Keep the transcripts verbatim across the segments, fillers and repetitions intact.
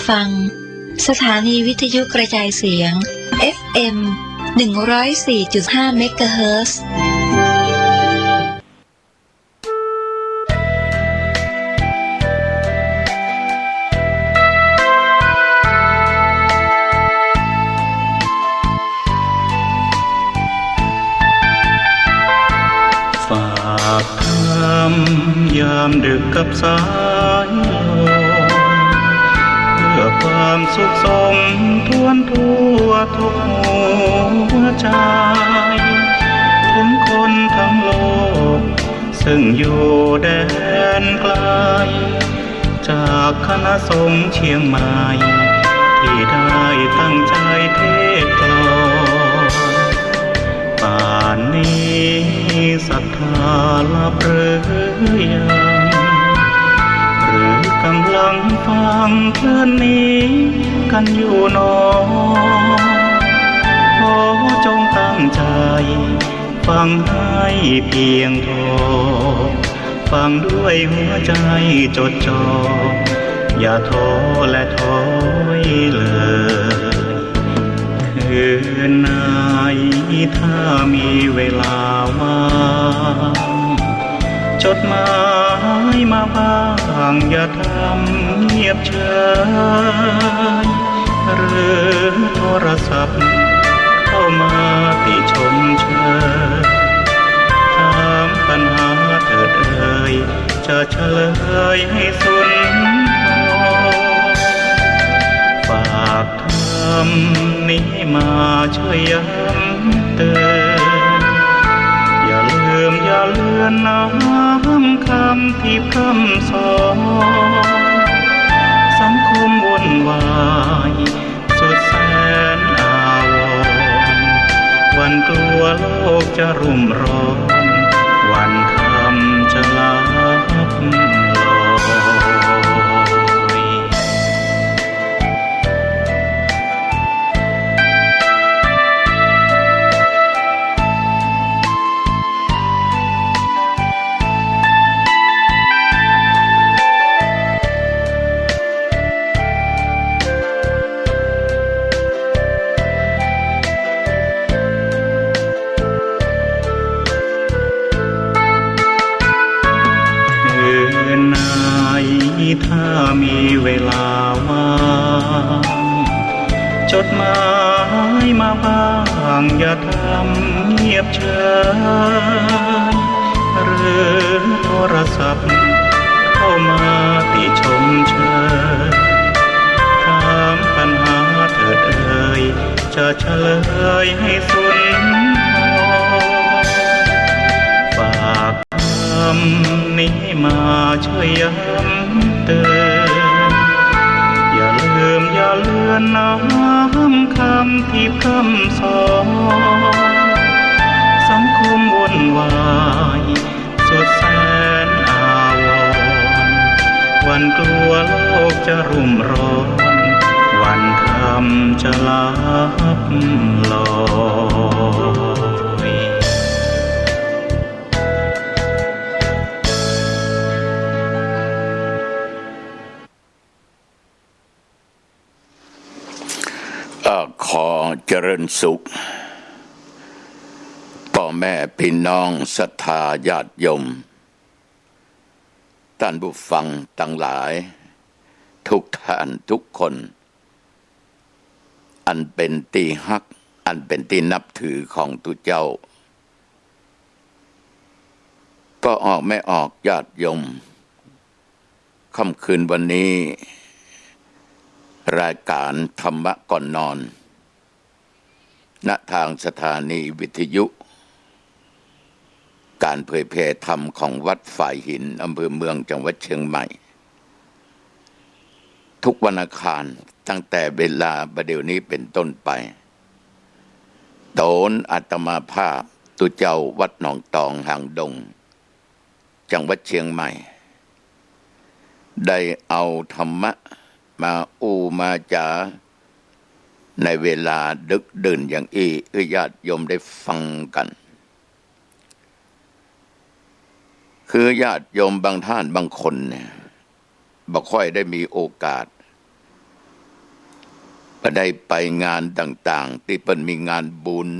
ฟัง สถานีวิทยุกระจายเสียง เอฟเอ็ม หนึ่งร้อยสี่จุดห้า เมกะเฮิรตซ์ ฝากธรรมยามดึกกับสายลม เพื่อความสุขสมถ้วนทั่วทุกหัวใจ ถึงคนทั้งโลก ซึ่งอยู่แดนไกล จากคณะสงฆ์เชียงใหม่ ที่ได้ตั้งใจเทศน์กลอน ป่านนี้ศรัทธาหลับหรือยัง หรือกำลังฟังคลื่นนี้กันอยู่หนอ ขอจงตั้งใจ ฟังให้เพียงพอ ฟังด้วยหัวใจจดจ่อ อย่าท้อและถอยเลย คืนไหนถ้ามีเวลาว่าง จดหมายมาบ้าง อย่าทำเงียบเฉย หรือโทรศัพท์เข้ามาติชมเชย ถามปัญหาเถิดเอ่ย จะเฉลยให้สุนทร ฝากธรรมนี้มาช่วยย้ำเตือน อย่าลืมอย่าเลือนน้อมคำที่พร่ำสอน สังคมวุ่นวาย สุดแสนอาวรณ์ หวั่นกลัวโลกจะรุ่มร้อน หวั่นธรรมจะลับลอย คืนไหนถ้ามีเวลาว่าง จดหมายมาบ้าง อย่าทำเงียบเฉย หรือโทรศัพท์เข้ามาติชมเชย ถามปัญหาเถิดเอ่ย จะเฉลยให้สุนทร ฝากธรรมนี้มาช่วยย้ำเตือน อย่าลืมอย่าเลือนน้อมคำที่พร่ำสอน สังคมวุ่นวาย สุดแสนอาวรณ์ หวั่นกลัวโลกจะรุ่มร้อน หวั่นธรรมจะลับลอย เอ่อ ขอเจริญสุข ป้อแม่ปี้น้องศรัทธาญาติโยม ต้านผู้ฟังตังหลาย ทุกท่านทุกคน อันเป๋นตี้ฮัก อันเป๋นตี้นับถือของตุ๊เจ้า ป้อออกแม่ออกญาติโยม ค่ำคืนวันนี้ รายก๋านธรรมะก่อนนอน ณ ตางสถานีวิทยุก๋านเผยแผ่ธรรมของวัดฝายหิน อำเภอเมือง จังหวัดเชียงใหม่ ทุกวันอังคาร ตั้งแต่เวลาบ่าเดี่ยวนี้เป๋นต้นไป ต๋นอาตมาภาพตุ๊เจ้าวัดหนองตองหางดง จังหวัดเชียงใหม่ ได้เอาธรรมะมาอู้มาจ๋า ในเวลาดึกดื่นอย่างอี้ หื้อญาติโยมได้ฟังกั๋น คือญาติโยมบางท่านบางคนเนี่ย บ่ค่อยได้มีโอกาส บ่ได้ไปงานต่างๆ ตี้เปิ้นมีงานบุญ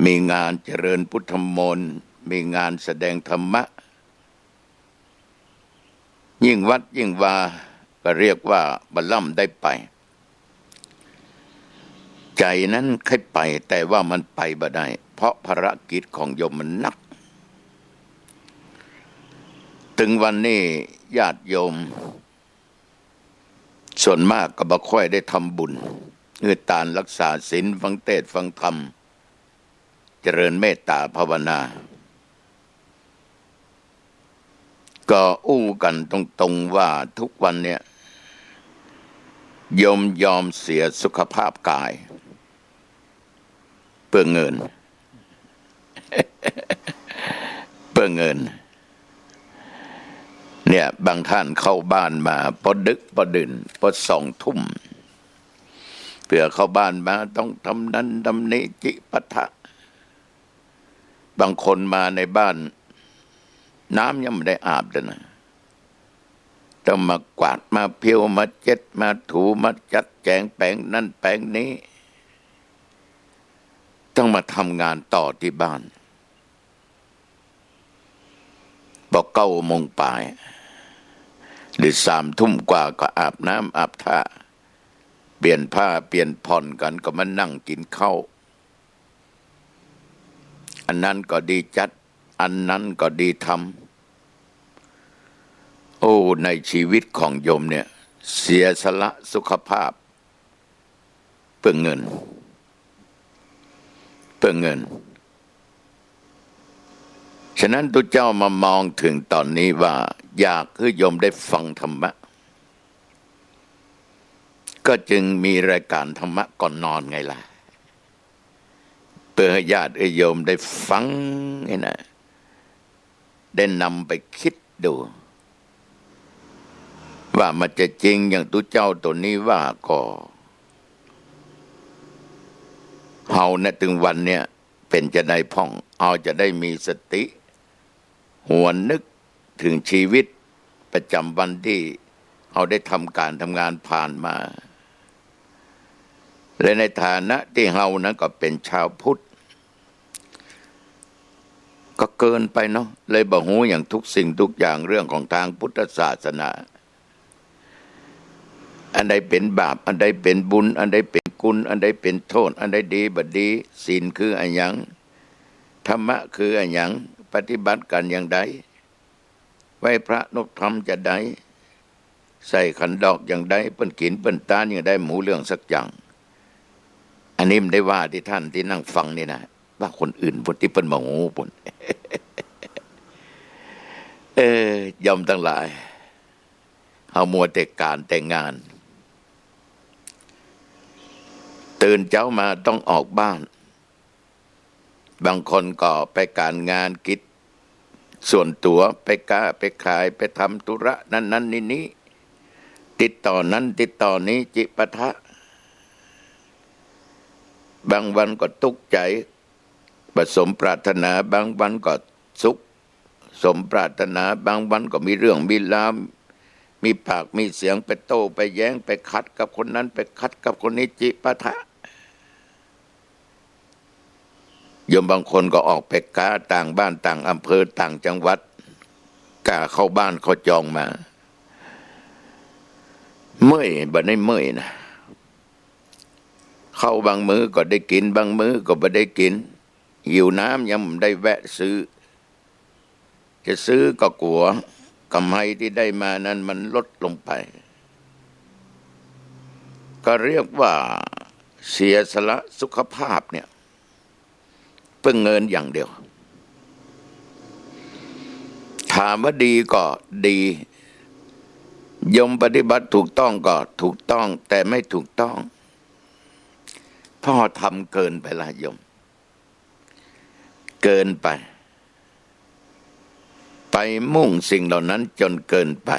มีงานเจริญพุทธมนต์ มีงานแสดงธรรมะ ยิ่งวัดยิ่งวา ก็เรียกว่าบ่ล่ำได้ไป ใจ๋นั้นใค่ไป แต่ว่ามันไปบ่ได้ เพราะภารกิจของโยมมันนัก เถิงวันนี้ญาติโยม ส่วนมากก็บ่ค่อยได้ทำบุญ คือตานรักษาศีล ฟังเทศน์ฟังธรรม เจริญเมตตาภาวนา ก็อู้กั๋นตรงๆ ว่าทุกวันเนี่ย โยมยอมเสียสุขภาพกาย เปื้อเงิน เปื้อเงิน เนี่ย บางท่านเข้าบ้านมา ปอดึกปอดื่น ปอสองทุ่ม เปื้อเข้าบ้านมาต้องทำนั้นทำนี้ จิปาถะ บางคนมาในบ้าน น้ำยังบ่ได้อาบเลยนะ ต้องมากวาด มาเพียว มาเจ็ด มาถู มาจัดแจ๋ง แป๋งนั้นแป๋งนี้ ต้องมาทำงานต่อตี้บ้าน ปอเก้าโมงป๋าย หรือสามทุ่มกว่าก็อาบน้ำอาบท่า เปลี่ยนผ้าเปลี่ยนผ่อนกั๋น ก็มานั่งกิ๋นข้าว อันนั้นก็ดีจัด อันนั้นก็ดีทำ โอ้ ในชีวิตของโยมเนี่ย เสียสละสุขภาพ เปื้อเงิน เปื้อเงิน ฉะนั้นตุ๊เจ้ามามองเถิงต๋อนนี้ว่า อยากหื้อโยมได้ฟังธรรมะ ก็จึงมีรายการธรรมะก่อนนอนไงล่ะ เปื้อหื้อญาติหื้อโยมได้ฟังนี่นะ ได้นำไปกึ๊ดดู ว่ามันจะจริงอย่างตุ๊เจ้าตั๋วนี้ว่าก่อ เฮาเนี่ยเถิงวันเนี่ย เป๋นจาใดพ่อง เฮาจะได้มีสติ หวนนึกเถิงชีวิตประจ๋ำวันตี้เฮาได้ทำก๋านทำงานผ่านมา และในฐานะตี้เฮานั้นก็เป๋นชาวพุทธ ก็เกินไปเนาะ เลยบ่ฮู้อย่างทุกสิ่งทุกอย่างเรื่องของตางพุทธศาสนา อันใดเป๋นบาป อันใดเป๋นบุญ อันใดเป๋นกุณ อันใดเป๋นโต้ษ อันใดดีบ่ดี ศีลคืออะหยัง ธรรมะคืออะหยัง ปฏิบัติกั๋นอย่างใด ไหว้พระนบธรรมจาใด ใส่ขันดอกอย่างใด เปิ้นกิ๋นเปิ้นตานอย่างใด บ่ฮู้เรื่องสักอย่าง อันนี้บ่ได้ว่าตี้ต้านตี้นั่งฟังนี่นะ ว่าคนอื่นปุ้นตี้เปิ้นบ่ฮู้ปุ้น เออ โยมตังหลาย เฮามัวแต่ก๋านแต่งาน ตื่นเจ๊ามาต้องออกบ้าน บางคนก็ไปก๋านงานกิจส่วนตั๋ว ไปก๊าไปขาย ไปทำธุระนั้นๆ นี้ๆ ติดต่อนั้นติดต่อนี้ จิปาถะ บางวันก็ตุ๊กใจ๋ บ่สมปรารถนา บางวันก็สุข สมปรารถนา บางวันก็มีเรื่องมีราว มีปากมีเสียง ไปโต้ไปแย้ง ไปขัดกับคนนั้น ไปขัดกับคนนี้ จิปาถะ โยมบางคนก็ออกไปก๊าต่างบ้านต่างอำเภอต่างจังหวัด ก๊าเข้าบ้านเข้าจองมา เมื่อย บ่ได้เมื่อยนะ ข้าวบางมื้อก็ได้กิ๋น บางมื้อก็บ่ได้กิ๋น หิวน้ำยังบ่ได้แวะซื้อ จะซื้อก็กั๋ว กำไรตี้ได้มานั้นมันลดลงไป ก็เรียกว่าเสียสละสุขภาพเนี่ย เปื้อเงินอย่างเดียว ถามว่าดีก็ดี โยมปฏิบัติถูกต้องก็ถูกต้อง แต่ไม่ถูกต้อง เพราะทำเกินไปละโยม เกินไป ไปมุ่งสิ่งเหล่านั้นจนเกินไป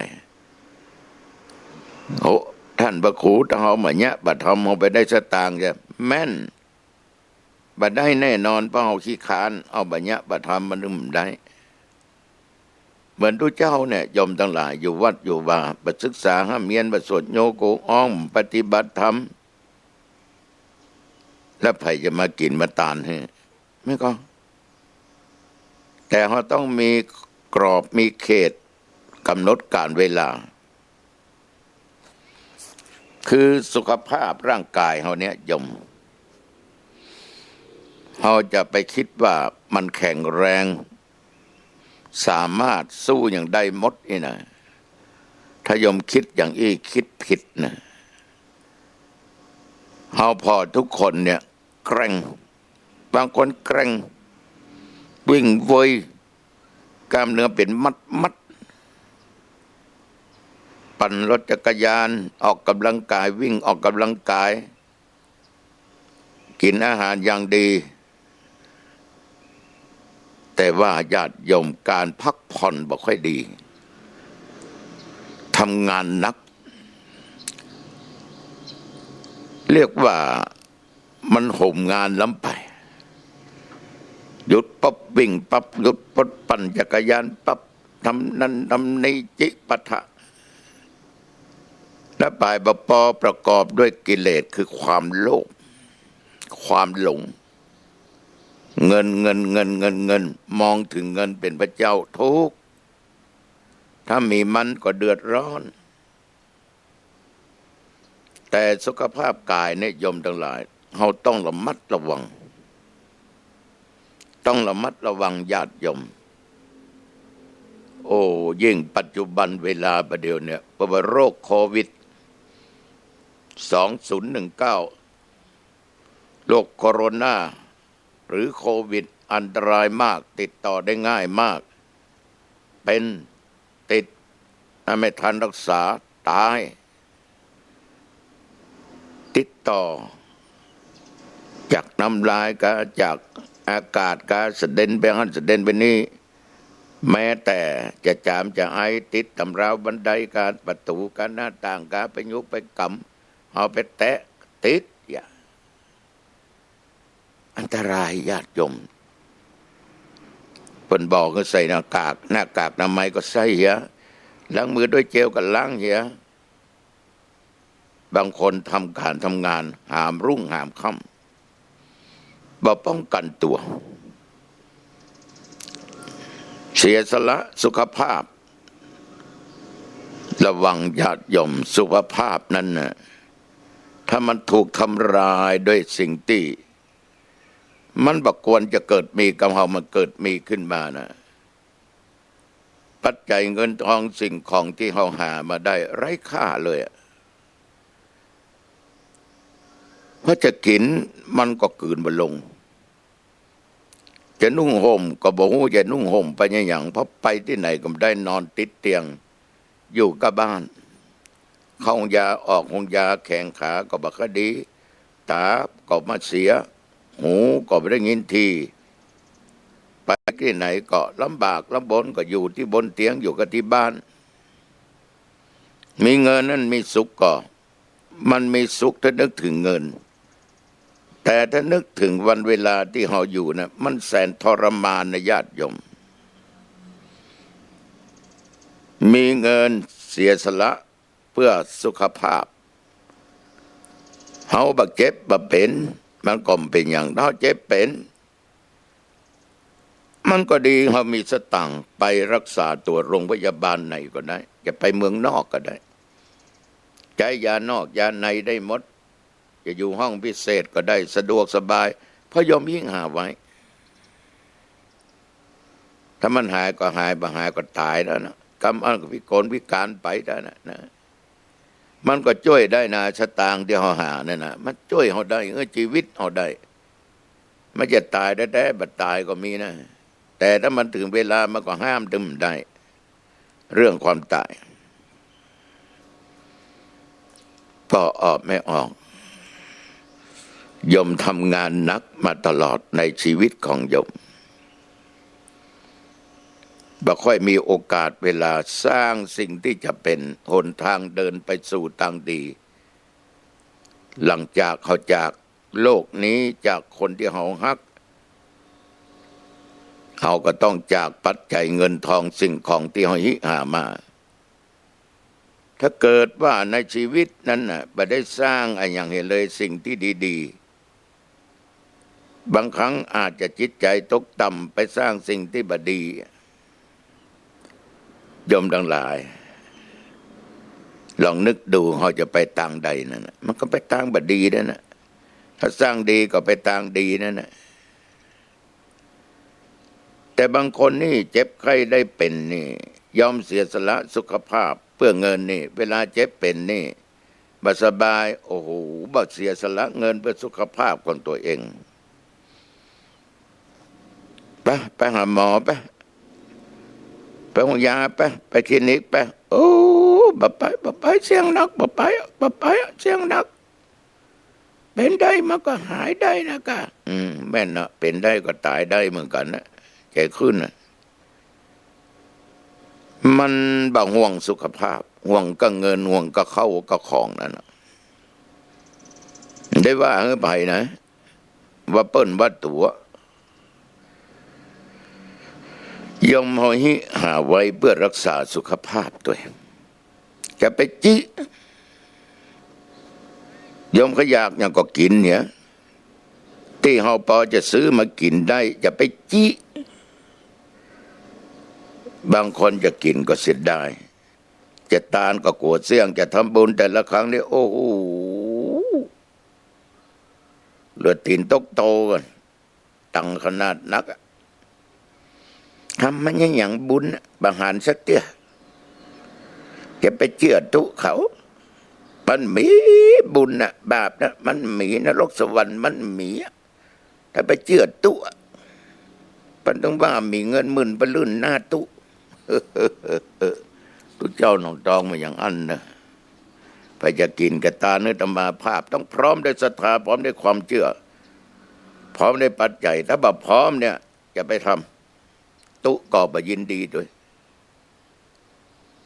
โอ้ ต้านพระครู ถ้าเฮาบ่เยียะบ่ทำ เฮาไปได้สตางค์จะแม่น บ่ได้แน่นอน เพราะเฮาขี้ค้าน เอาบ่เยียะบ่ทำมันบ่ได้ เหมือนตุ๊เจ้าเนี่ย โยมตังหลาย อยู่วัดอยู่วา บ่ศึกษาฮ่ำเฮียน บ่สวดโยโกอ้อม ปฏิบัติธรรม แล้วใผจะมากิ๋นมาตานหื้อ แม่นก่อ แต่เฮาต้องมีกรอบมีเขตก๋ำหนดก๋าลเวลา คือสุขภาพร่างก๋ายเฮาเนี่ยโยม เฮาจะไปกึ๊ดว่ามันแข็งแรง สามารถสู้หยังได้หมดนี่นะ ถ้าโยมกึ๊ดอย่างอี้กึ๊ดผิดนะ เฮาผ่อทุกคนเนี่ยแกร่ง บางคนแกร่ง วิ่งโวย กล้ามเนื้อเป๋นมัดๆ ปั่นรถจักรยาน ออกก๋ำลังก๋าย วิ่งออกก๋ำลังก๋าย กิ๋นอาหารอย่างดี แต่ว่าญาติโยม ก๋านพักผ่อนบ่ค่อยดี ทำงานหนัก เรียกว่ามันโหมงานล้ำไป หยุดปั๊บวิ่งปั๊บ หยุดปั๊บปั่นจักรยานปั๊บ ทำนั่นทำนี่จิปาถะ และป๋ายบ่ปอประกอบด้วยกิเลสคือความโลภ ความหลง เงิน เงิน เงิน เงิน เงิน มองเถิงเงินเป๋นพระเจ้า ทุกข์ ถ้ามีมันก็เดือดร้อน แต่สุขภาพก๋ายเนี่ยโยมตังหลาย เฮาต้องระมัดระวัง ต้องระมัดระวังญาติโยม โอ้ ยิ่งปัจจุบันเวลาบ่าเดี่ยวเนี่ย เพราะว่าโรคโควิด สองศูนย์หนึ่งเก้า โรคโคโรนา หรือโควิด อันตรายมาก ติดต่อได้ง่ายมาก เป๋น ติด ไม่ทันรักษา ต๋าย ติดต่อ จากน้ำลายกา จากอากาศกา สะเด็นไปหั้นสะเด็นไปนี่ แม้แต่จะจ๋ามจะไอ ติดต๋ามราวบันไดกา ประตู๋กา หน้าต่างกา ไปยุไปกำ เอาไปแตะ ติด อย่า อันตรายญาติโยม เปิ้นบอกหื้อใส่หน้ากาก หน้ากากอนามัยก็ใส่เหีย ล้างมือด้วยเจลก็ล้างเหีย บางคนทำก๋านทำงานหามรุ่งหามค่ำ บ่ป้องกั๋นตั๋ว เสียสละสุขภาพ ระวังญาติโยม สุขภาพนั้นน่ะ ถ้ามันถูกทำลายด้วยสิ่งตี้มันบ่ควรจะเกิดมีกับเฮา มันเกิดมีขึ้นมาน่ะ ปัจจัยเงินทองสิ่งของตี้เฮาหามาได้ไร้ค่าเลยอะ เพราะจะกิ๋นมันก็กืนบ่ลง จะนุ่งห่มก็บ่ฮู้จะนุ่งห่มไปอะหยัง เพราะไปตี้ไหนก็บ่ได้ นอนติดเตียง อยู่กับบ้าน เข้าโฮงยาออกโฮงยา แข้งขาก็บ่ค่อยดี ต๋าก็มาเสีย หูก็บ่ได้ยินตี้ ไปตี้ไหนก็ลำบากลำบน ก็อยู่ตี้บนเตียง อยู่กับตี้บ้าน มีเงินนั้นมีสุขก็ มันมีสุขถ้านึกเถิงเงิน แต่ถ้านึกเถิงวันเวลาตี้เฮาอยู่น่ะ มันแสนทรมานนะญาติโยม มีเงินเสียสละเปื้อสุขภาพ เฮาบ่เจ็บบ่เป๋น มันก็บ่เป๋นหยัง เฮาเจ็บเป๋น มันก็ดี เฮามีสตางค์ไปรักษาตั๋วโฮงพยาบาลไหนก็ได้ จะไปเมืองนอกก็ได้ ใจ๊ยานอกยาในได้หมด จะอยู่ห้องพิเศษก็ได้ สะดวกสบาย เพราะโยมยิ่งหาไว้ ถ้ามันหายก็หาย บ่หายก็ต๋ายแล้วนะ กำอั้นก็พิกลพิก๋านไปแล้วนะ นะ มันก็จ้วยได้นะ สตางค์ตี้เฮาหานั่นน่ะ มันจ้วยเฮาได้ เออ จีวิตเฮาได้ มันจะต๋ายแต๊ๆ บ่ต๋ายก็มีนะ แต่ถ้ามันเถิงเวลามันก็ห้ามบ่ได้ เรื่องความต๋าย พ่อออกแม่ออก โยมทำงานหนักมาตลอดในชีวิตของโยม บ่ค่อยมีโอกาสเวลาสร้างสิ่งตี้จะเป๋นหนตางเดินไปสู่ตางดี หลังจากเฮาจากโลกนี้ จากคนตี้เฮาฮัก เฮาก็ต้องจากปัจจัยเงินทองสิ่งของตี้เฮาหามา ถ้าเกิดว่าในชีวิตนั้นน่ะ บ่ได้สร้างอะหยังหื้อเลย สิ่งตี้ดี บางครั้งอาจจะจิตใจ๋ตกต่ำไปสร้างสิ่งตี้บ่ดี โยมตังหลาย ลองนึกดู เฮาจะไปตางใดนั่นน่ะ มันก็ไปตางบ่ดีนั่นน่ะ ถ้าสร้างดีก็ไปตางดีนั่นน่ะ แต่บางคนนี่เจ็บไข้ได้เป๋นนี่ ยอมเสียสละสุขภาพเปื้อเงินนี่ เวลาเจ็บเป๋นนี่ บ่สบาย โอ้โห บ่เสียสละเงินเปื้อสุขภาพของตั๋วเอง ไป ไปหาหมอไป ไปโฮงยาไป ไปคลินิกไป โอ้ บ่ไป บ่ไป เสี้ยงนัก บ่ไป บ่ไป เสี้ยงนัก เป๋นได้มันก็หายได้นะก้า อืม แม่นเนาะ เป๋นได้ก็ต๋ายได้เหมือนกั๋นนะ ใจ๋ขึ้นนะ มันบ่ห่วงสุขภาพ ห่วงก้าเงิน ห่วงก้าข้าวก้าของนั่นน่ะ ได้ว่าหื้อใผนะ ว่าเปิ้นว่าตั๋ว โยมเฮาฮิหาไว้เปื้อฮักษาสุขภาพตวย จะไปจิ โยมใค่อยากหยังก็กิ๋นเนี่ย ตี้เฮาปอจะซื้อมากิ๋นได้ จะไปจิ บางคนจะกิ๋นก็เสียดาย จะตานก็กั๋วเสี้ยง จะทำบุญแต่ละครั้งนี่ โอ้โห เลือดตี๋นตกโตกั๋น ตังขนาดนักอะ ทำมาเนี่ยหยังบุญอะ บ่หานสักเตื้อ จะไปเจื้อตุ๊เขา มันมีบุญน่ะ บาปน่ะ มันมี นรกสวรรค์มันมีอะ ถ้าไปเจื้อตุ๊อะ เปิ้นตึงว่ามีเงินหมื่นไปลื่นหน้าตุ๊ ตุ๊เจ้าหนองตองว่าอย่างอั้นนะ ไปจะกิ๋นกระตาเนื้อตมาภาพ ต้องพร้อมด้วยศรัทธา พร้อมด้วยความเจื้อ พร้อมด้วยปัจจัย ถ้าบ่พร้อมเนี่ย จะไปทำ ตุ๊ก็บ่ยินดีตวย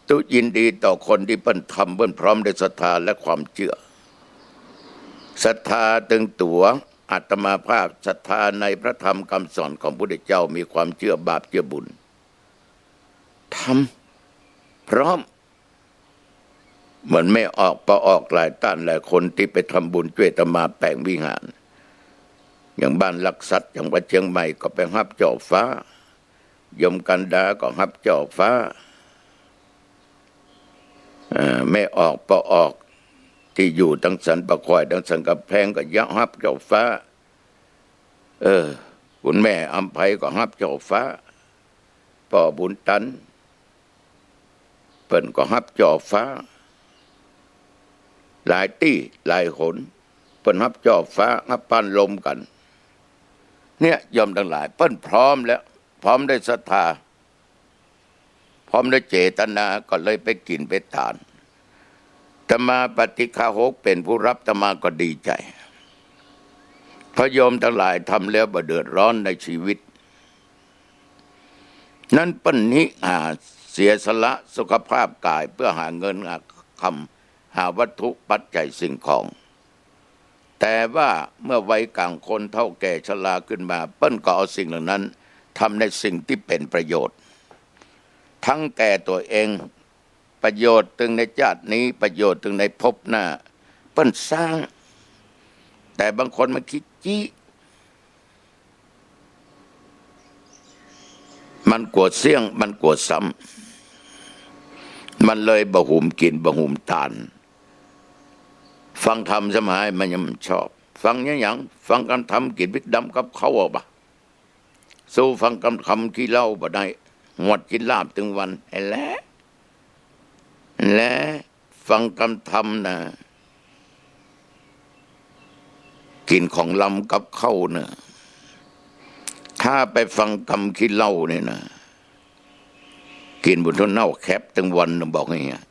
ตุ๊ยินดีต่อคนตี้เปิ้นทำ เปิ้นพร้อมด้วยศรัทธาและความเจื้อ ศรัทธาตึงตั๋วอาตมาภาพ ศรัทธาในพระธรรมคำสอนของพุทธเจ้า มีความเจื้อบาปเจื้อบุญ ทำ พร้อม เหมือนแม่ออกป้อออกหลายต้านหลายคนตี้ไปทำบุญจ้วยอาตมาแป๋งวิหาร อย่างบ้านลักษัตริย์ อย่างวัดเจียงใหม่ก็ไปฮับจ่อฟ้า โยมกันดาก็ฮับจ่อฟ้า เอ่อ แม่ออกป้อออกตี้อยู่ตังสันป่าคอย ตังสันก๋ำแพงก็ยะฮับจ่อฟ้า เออ คุณแม่อำไพก็ฮับจ่อฟ้า ป้อบุญตัน เปิ้นก็ฮับจ่อฟ้า หลายตี้หลายหน เปิ้นฮับจ่อฟ้า ฮับป้านลมกั๋น เนี่ย โยมตังหลาย เปิ้นพร้อมแล้ว พร้อมด้วยศรัทธา พร้อมด้วยเจตนา ก็เลยไปกิ๋นไปตาน อาตมาปาฏิฆาหกเป๋นผู้ฮับ อาตมาก็ดีใจ๋ เพราะโยมตังหลายทำแล้วบ่เดือดร้อนในชีวิต นั้นเปิ้นฮิหาเสียสละสุขภาพก๋ายเปื้อหาเงินหาคำ หาวัตถุปัจจัยสิ่งของ แต่ว่าเมื่อวัยกลางคนเฒ่าแก่ชราขึ้นมา เปิ้นก็เอาสิ่งเหล่านั้นทำในสิ่งตี้เป๋นประโยชน์ ทั้งแก่ตั๋วเอง ประโยชน์ตึงในจาตินี้ ประโยชน์ตึงในภพหน้า เปิ้นสร้าง แต่บางคนมันขี้จี้ มันกั๋วเสี้ยง มันกั๋วซ้ำ มันเลยบ่หุมกิ๋น บ่หุมตาน ฟังธรรมสมัยมันยังบ่ชอบ ฟังเนี่ยหยัง ฟังกำธรรม กิ๋นพริกดำกับข้าวบ่ สู้ฟังกำธรรมขี้เหล้าบ่ได้ หวดกิ๋นลาบตึงวัน หั้นแหละ และฟังกำธรรมนะ กิ๋นของลำกับข้าวนะ ถ้าไปฟังกำขี้เหล้าเนี่ยนะ กิ๋นบุ๋นถั่วเน่าแคบตึงวันนะ บอกอย่างเงี้ย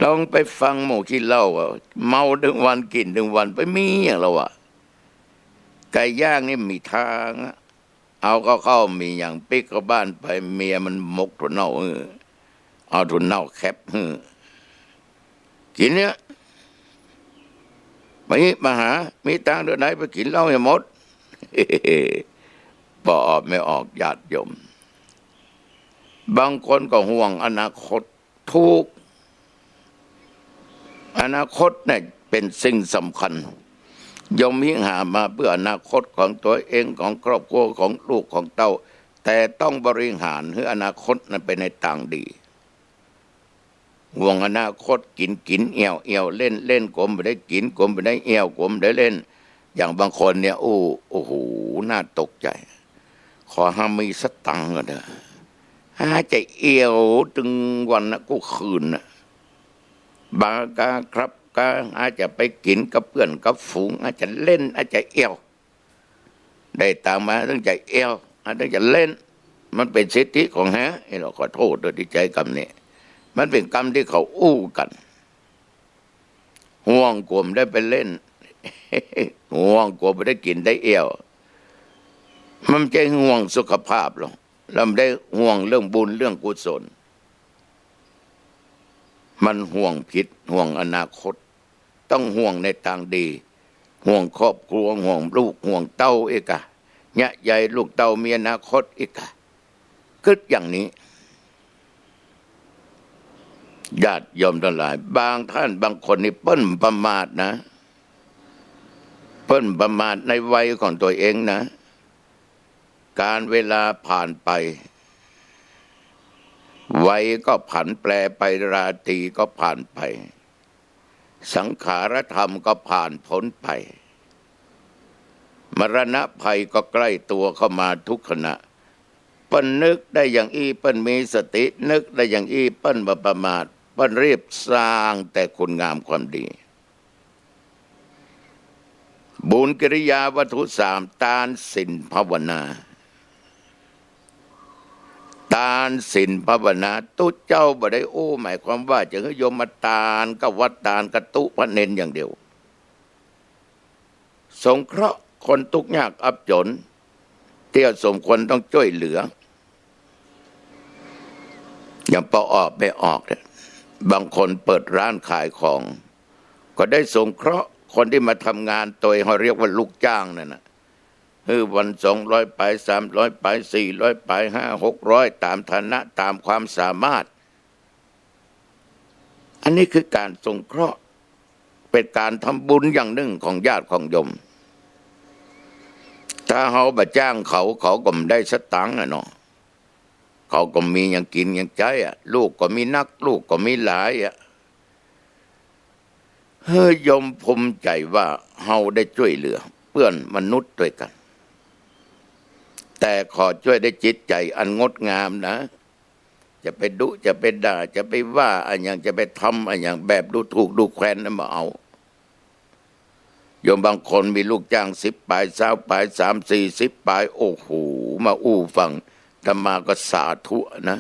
ลองไปฟังหมู่ขี้เหล้าอะ เมาตึงวัน กิ๋นตึงวัน ไปมีอย่างลาวอะ ไก่ย่างนี่มีทางอะ เอากับข้าวมีอย่างปิ๊กเข้าบ้านไป เมียมันหมกถั่วเน่าหื้อ เอาถั่วเน่าแคบหื้อ กิ๋นเนี่ย มาฮิมาหา มีตังค์เดือนไหนไปกิ๋นเหล้าให้หมด ป้อออกแม่ออกญาติโยม บางคนก็ห่วงอนาคต ถูก อนาคตเนี่ยเป๋นสิ่งสำคัญ ยมหิ้งห้ามาเปื้ออนาคตของตั๋วเอง ของครอบครัว ของลูกของเต้า แต่ต้องบริหารหื้ออนาคตนั้นไปในตางดี ห่วงอนาคต กิ๋นกิ๋น เอี่ยวเอี่ยว เล่นเล่น กั๋วบ่ได้กิ๋น กั๋วบ่ได้เอี่ยว กั๋วบ่ได้เล่น อย่างบางคนเนี่ย โอ้ โอ้โห น่าตกใจ๋ ขอหามีสตางค์ก่อนเถอะ หาจะเอี่ยวตึงวันนะกู้คืนนะ บาร์กา คลับกา หาจะไปกิ๋นกับเปื้อนกับฝูง หาจะเล่น หาจะเอี่ยว ได้ตางค์มาตึงจะเอี่ยว หาตึงจะเล่น มันเป๋นสิทธิของหา เอ้ย เราขอโต้ษโดยตี้ใจ๊กำนี้ มันเป๋นกำตี้เขาอู้กั๋น ห่วงกั๋วบ่ได้ไปเล่น ห่วงกั๋วบ่ได้กิ๋นได้เอี่ยว มันบ่ใจ้ห่วงสุขภาพหรอก แล้วมันได้ห่วงเรื่องบุญเรื่องกุศล มันห่วงผิด ห่วงอนาคต ต้องห่วงในตางดี ห่วงครอบครัว ห่วงลูก ห่วงเต้าอีกอะ เยียะใยลูกเต้ามีอนาคตอีกอะ กึ๊ดอย่างนี้ ญาติโยมตังหลาย บางต้านบางคนนี่เปิ้นประมาทนะ เปิ้นประมาทในวัยของตั๋วเองนะ ก๋าลเวลาผ่านไป วัยก็ผันแปรไป ราตรีก็ผ่านไป สังขารธรรมก็ผ่านป๊นไป มรณะภัยก็ใก้ตั๋วเข้ามาทุกขณะ เปิ้นนึกได้อย่างอี้ เปิ้นมีสติ นึกได้อย่างอี้ เปิ้นบ่ประมาท เปิ้นรีบสร้างแต่คุณงามความดี บุญกิริยาวัตถุสาม ตาน ศีล ภาวนา ตาน ศีล ภาวนา ตุ๊เจ้าบ่ได้อู้หมายความว่าจะหื้อโยมมาตานกับวัด ตานกับตุ๊พระเณรอย่างเดียว สงเคราะห์คนตุ๊กข์ยากอับจ๋น ตี้สมควรต้องจ้วยเหลือ อย่างป้อออกแม่ออกเนี่ย บางคนเปิดร้านขายของ ก็ได้สงเคราะห์คนตี้มาทำงาน โตยเฮาเรียกว่าลูกจ้างนั่นน่ะ หื้อวันสองร้อยไป สามร้อยไป สี่ร้อยไป ห้าหกร้อย ต๋ามฐานะ ต๋ามความสามารถ อันนี้คือก๋านสงเคราะห์ เป๋นก๋านทำบุญอย่างนึ่งของญาติของโยม ถ้าเฮาบ่จ้างเขา เขาก็บ่ได้สตางค์อะเนาะ เขาก็มีอย่างกิ๋นอย่างใจ๊อะ ลูกก็มีนัก ลูกก็มีหลายอะ หื้อโยมภูมิใจ๋ว่าเฮาได้จ้วยเหลือเปื้อนมนุษย์ตวยกั๋น แต่ขอจ้วยด้วยจิตใจ๋อันงดงามนะ จะไปดุ จะไปด่า จะไปว่าอะหยัง จะไปทำอะหยังแบบดูถูกดูแควนนั้นบ่เอา โยมบางคนมีลูกจ้างสิบป๋าย ซาวป๋าย สาม สี่สิบป๋าย โอ้โห มาอู้ฟัง อาตมาก็สาธุนะ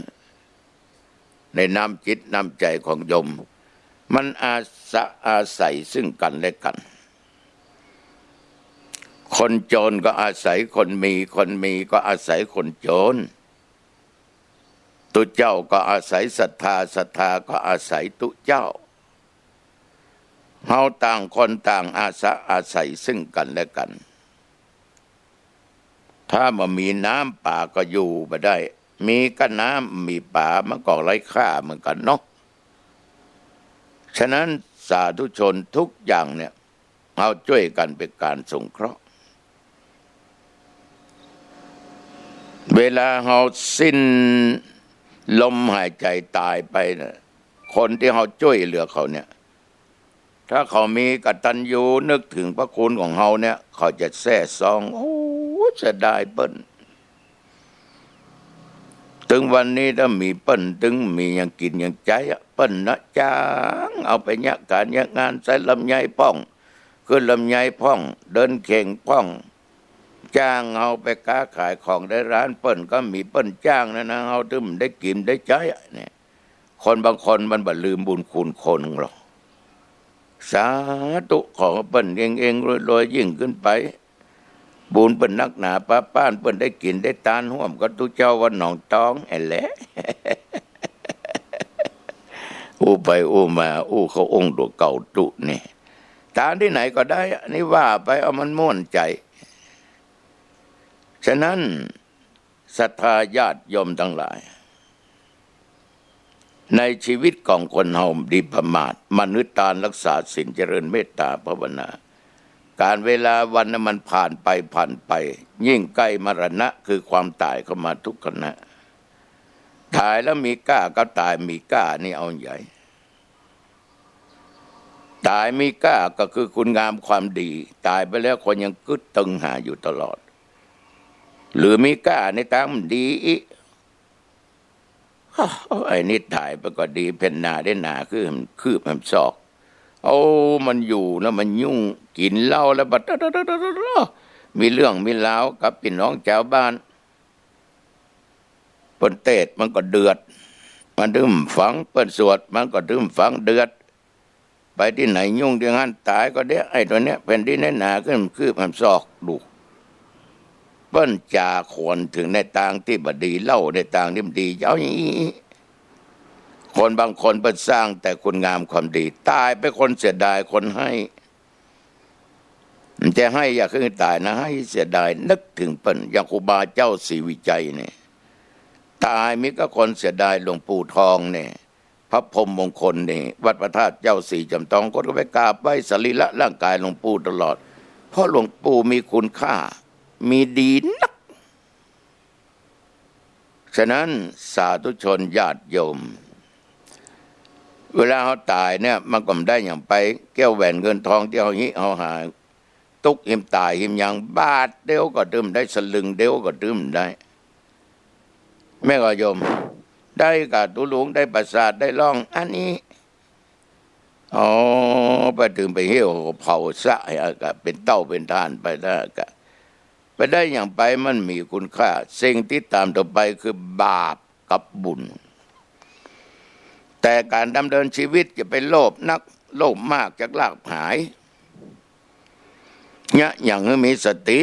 ในน้ำจิตน้ำใจ๋ของโยม มันอาสะ อาศัยซึ่งกั๋นและกั๋น คนจนก็อาศัยคนมี คนมีก็อาศัยคนจน ตุ๊เจ้าก็อาศัยศรัทธา ศรัทธาก็อาศัยตุ๊เจ้า เฮาต่างคนต่างอาสะ อาศัยซึ่งกั๋นและกั๋น ถ้าบ่มีน้ำป๋าก็อยู่บ่ได้ มีก้าน้ำบ่มีป๋ามันก็ไร้ค่าเหมือนกั๋นเนาะ ฉะนั้นสาธุชนทุกอย่างเนี่ย เฮาจ้วยกั๋นเป๋นก๋านสงเคราะห์ เวลาเฮาสิ้นลมหายใจ๋ต๋ายไปน่ะ คนตี้เฮาจ้วยเหลือเขาเนี่ย ถ้าเขามีกตัญญูนึกเถิงพระคุณของเฮาเนี่ย เขาจะแซ่ซ้อง โอ้ เสียดายเปิ้น ตึงวันนี้ถ้ามีเปิ้น ตึงมีอย่างกิ๋นอย่างใจ๊อะ เปิ้นน่ะจ้างเอาไปเยียะก๋านเยียะงาน ใส่ลำไยพ่อง ขึ้นลำไยพ่อง เดินเข่งพ่อง จ้างเอาไปก๊าขายของในร้าน เปิ้นก็มีเปิ้นจ้างนะนะ เฮาตึงได้กิ๋นได้ใจ๊อะเนี่ย คนบางคนมันบ่ลืมบุญคุณคนหรอก สาธุ ขอเปิ้นเฮงๆ รวยๆ ยิ่งขึ้นไป บุญเปิ้นนักหนาปาป๊าน เปิ้นได้กิ๋นได้ตานฮ่วมกับตุ๊เจ้าวัดหนองตองแอ่นแหละ อู้ไปอู้มา อู้เข้าองค์ตั๋วเก่าตุ๊นี่ ตานตี้ไหนก็ได้อะ นี่ว่าไปเอามันม่วนใจ๋ ฉะนั้น ศรัทธาญาติโยมตังหลาย ในชีวิตของคนเฮาดีประมาท มนุษย์ตาน รักษาศีล เจริญเมตตาภาวนา กาลเวลาวันนั้นมันผ่านไปผ่านไป ยิ่งใก้มรณะคือความต๋ายเข้ามาทุกขณะ ต๋ายแล้วมีก้ากับต๋ายมีก้านี่เอาใหญ่ ต๋ายมีก้าก็คือคุณงามความดี ต๋ายไปแล้วคนยังกึ๊ดตึงหาอยู่ตลอด หรือมีก้าในตางมันดีอิ ไอ้นี่ต๋ายไปก็ดี เพ่นหนาได้หนาคือ คืบแหมศอก เอา มันอยู่แล้วมันยุ่ง กิ๋นเหล้าแล้วบัด มีเรื่องมีราวกับปี้น้องจาวบ้าน เปิ้นเตสน์มันก็เดือด มันตึงฟัง เปิ้นสวดมันก็ตึงฟัง เดือด ไปตี้ไหนยุ่งตี้หั้น ต๋ายก็เดี๋ยว ไอ้ตั๋วเนี้ย เพ่นดินได้หนาขึ้นคืบแหมศอก ดู เปิ้นจ๋าขวัญเถิงในตางตี้บ่ดี เล่าในตางตี้บ่ดี เอาอย่างอี้ คนบางคนเปิ้นสร้างแต่คุณงามความดี ต๋ายไปคนเสียดายคนให้ มันจะให้อย่าคือต๋ายนะ ให้เสียดายนึกเถิงเปิ้น อย่างครูบาเจ้าศรีวิชัยเนี่ย ต๋ายมีก็คนเสียดาย หลวงปู่ทองเนี่ย พระพรหมมงคลนี่ วัดพระธาตุเจ้าศรีจอมทอง คนก็ไปกราบไหว้สรีระร่างกายหลวงปู่ตลอด เพราะหลวงปู่มีคุณค่า มีดีนัก ฉะนั้นสาธุชนญาติโยม เวลาเฮาต๋ายเนี่ย มันก็บ่ได้หยังไป แก้วแหวนเงินทองตี้เฮาฮิเฮาหา ตุ๊กหิมต๋ายหิมหยัง บาทเดียวก็ตึงบ่ได้ สลึงเดียวก็ตึงบ่ได้ แม่นก่อโยม ได้ก้าตั๋วหลวง ได้ปราสาท ได้ร่อง อันนี้ อ๋อ ไปตึงไปเหี่ยวเผาซะ ก็เป๋นเต้าเป๋นถ่านไปแล้วก็ ไปได้หยังไป มันมีคุณค่า สิ่งตี้ต๋ามต่อไปคือบาปกับบุญ แต่ก๋านดำเนินชีวิตจะไปโลภนัก โลภมากจะลาภหาย เยียะหยังหื้อมีสติ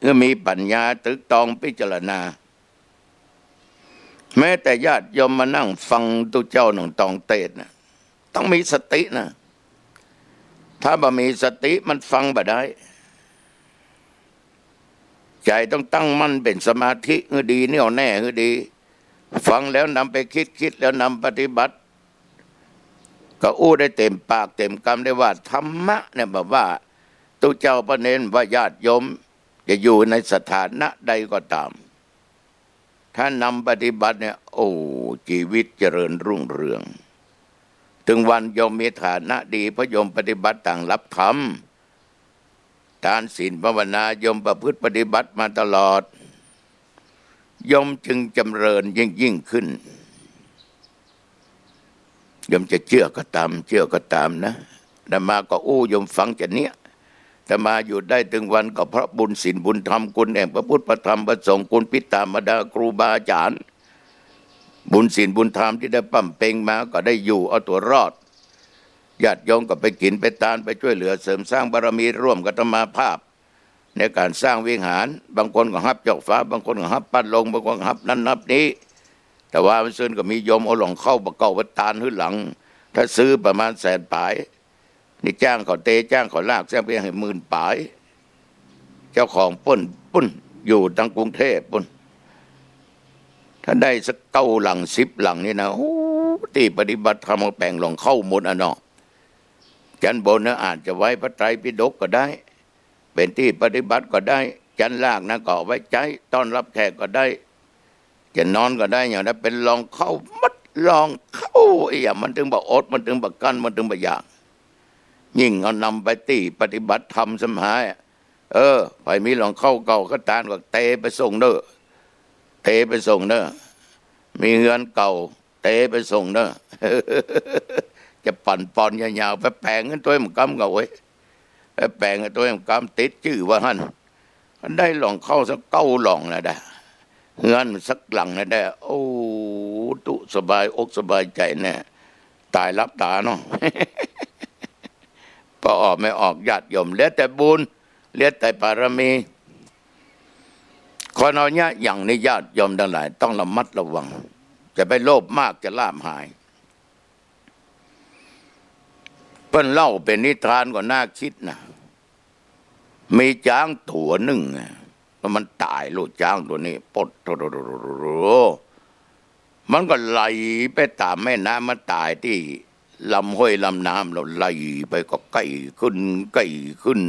หื้อมีปั๋ญญาตึกตองพิจารณา แม้แต่ญาติโยมมานั่งฟังตุ๊เจ้าหนังตองเตสน์น่ะ ต้องมีสตินะ ถ้าบ่มีสติมันฟังบ่ได้ ใจ๋ต้องตั้งมั่นเป๋นสมาธิหื้อดี แน่วแน่หื้อดี ฟังแล้วนำไปคิด คิดแล้วนำปฏิบัติ ก็อู้ได้เต๋มปากเต๋มกำได้ว่า ธรรมะเนี่ย แบบว่า ตุ๊เจ้าเปิ้นเน้นว่าญาติโยมจะอยู่ในสถานะใดก็ต๋าม ถ้านำปฏิบัติเนี่ย โอ้ จีวิตเจริญรุ่งเรือง ตึงวันโยมมีฐานะดี เพราะโยมปฏิบัติต๋ามหลักธรรม ทานศีลภาวนา โยมประพฤติปฏิบัติมาตลอด โยมจึงจำเริญยิ่งๆ ขึ้น โยมจะเจื้อก็ต๋าม เจื้อก็ต๋ามนะ อาตมาก็อู้โยมฟังจะเนี้ย อาตมาอยู่ได้ตึงวันก็เพราะบุญศีลบุญธรรม คุณแห่งพระพุทธพระธรรมพระสงฆ์ คุณปิตามารดาครูบาอาจ๋ารย์ บุญศีลบุญธรรมตี้ได้บำเพ็ญมา ก็ได้อยู่เอาตั๋วรอด ญาติโยมก็ไปกิ๋นไปตาน ไปจ้วยเหลือเสริมสร้างบารมีร่วมกับอาตมาภาพ ในก๋านสร้างวิหาร บางคนก็ฮับจอกฝา บางคนก็ฮับปัดลง บางคนก็ฮับนั้นฮับนี้ แต่ว่ามันซื่นก็มีโยมเอาหล่องเข้าบ่าเก่าไปตานหื้อหลัง ถ้าซื้อประมาณแสนป๋าย นี่จ้างเขาเต จ้างเขาลาก สร้างไปหื้อหมื่นป๋าย เจ้าของเปิ้นปุ้น อยู่ตังกรุงเทพฯปุ้น ถ้าได้สักเก้าหลังสิบหลังนี่นะ โอ้ ตี้ปฏิบัติธรรมเอาแป๋งหล่องเข้าหมดอะเนาะ จั๊นบนนะอาจจะไว้พระไตรปิฎกก็ได้ เป๋นตี้ปฏิบัติก็ได้ จั๊นล่างนะก็เอาไว้ใจ๊ต้อนรับแขกก็ได้ จะนอนก็ได้ อย่างนั้นเป๋นหล่องเข้าหมด หล่องเข้า ไอ้หยังมันตึงบ่อด มันตึงบ่กั้น มันตึงบ่อยาก ยิ่งเอานำไปตี้ปฏิบัติธรรมสำหาย เออ ใผมีหล่องเข้าเก่าก็ตานก็เตไปส่งเน่อ เตไปส่งเน่อ มีเฮือนเก่า เตไปส่งเน่อ จะปั่นป่อนยาวๆ ไปแป๋งหื้อตวยหมู่กำก็เว้ย ไปแป๋งหื้อตวยหมู่กำ ติดจื้อว่าหั้น ได้หล่องเข้าสักเก้าหล่องนะดา เฮือนสักหลังนะดา โอ้ ตุ๊สบายอกสบายใจ๋แน่ ต๋ายหลับต๋าเนาะ ปอออกไม่ออกญาติโยม แล้วแต่บุญ แล้วแต่บารมี คนเฮาเยียะหยังนี่ญาติโยมตังหลายต้องระมัดระวัง จะไปโลภมากจะลาภหาย เปิ้นเล่าเป๋นนิทานก็น่าคิดนะ มีจ๊างตั๋วนึ่งอะ แล้วมันต๋าย ลูกจ๊างตั๋วนี้ ปดโธ่ มันก็ไหลไปต๋ามแม่น้ำ มันต๋ายตี้ลำห้วยลำน้ำ แล้วไหลไปก็ใก้ขึ้น ใก้ขึ้น